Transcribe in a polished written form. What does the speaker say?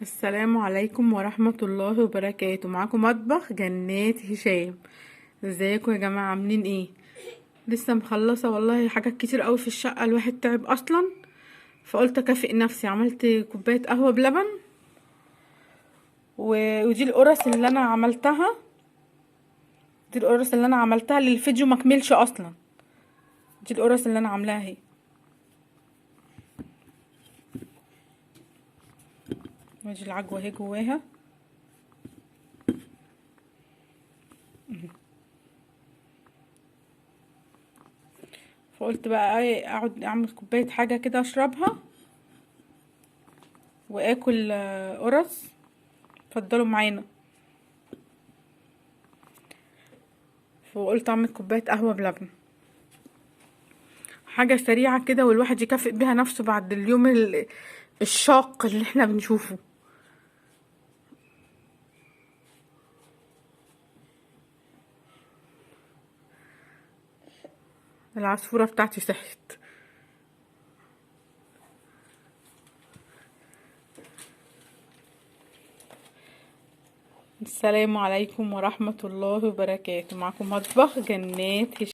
السلام عليكم ورحمة الله وبركاته. معاكم مطبخ جنات هشام. ازيكم يا جماعة، عاملين ايه؟ لسه مخلصة والله حاجات كتير قوي في الشقة، الواحد تعب اصلا، فقلت اكافئ نفسي. عملت كوباية قهوة بلبن ودي القرص اللي انا عملتها، دي القرص اللي انا عملتها للفيديو ما كملش اصلا. دي القرص اللي انا عاملاها اهي. ادي العجوه اهي جواها. فقلت بقى ايه، اقعد اعمل كوباية حاجة كده اشربها واكل قرص. اتفضلوا معانا. فقلت اعمل كوباية قهوة بلبن، حاجة سريعة كده والواحد يكافئ بيها نفسه بعد اليوم الشاق اللي احنا بنشوفه. العصفورة بتاعتي صحت. السلام عليكم ورحمة الله وبركاته. معكم مطبخ جنات هشام.